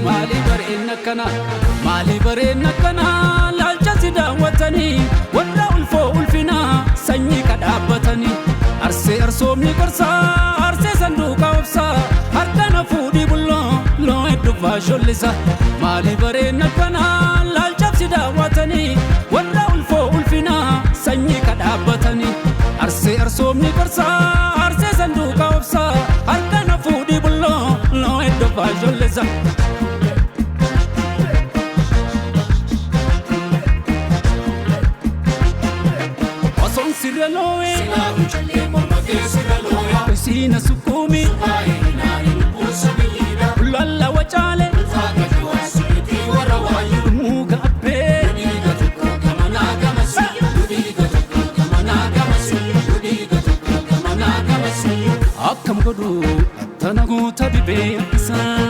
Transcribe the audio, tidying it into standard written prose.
Maali bareen akkana, maali bareen akkana, laalcha si daawwatanii warra ulfoo ulfinaa sanyii kadhaabbatanii. Arsee arsoomni gorsaa, arsee sanduuqa obsaa, harka na fuudhii bulloo loo hedduu faashollisa. Maali bareen akkana, laalcha si daawwatanii warra ulfoo ulfinaa sanyii kadhaabbatanii. Arsee arsoomni gorsaa, arsee sanduuqa obsaa, harka na fuudhii bulloo loo hedduu faashollisa. Osoon sirra loo'ee. Silaa wucallee morma kee sirra looya. Isiina sukkuumi. Baay'ee naani lubbuun sabiyyiidha. Lalla wacaale. Ulfaa gadi waasuutii warra waayyuu. Muka abbee. Dhiiga tokko gamanaa gamasi. Dhiiga tokko gamanaa gamasi. Dhiiga tokko gamanaa gamasi. Akkam godhu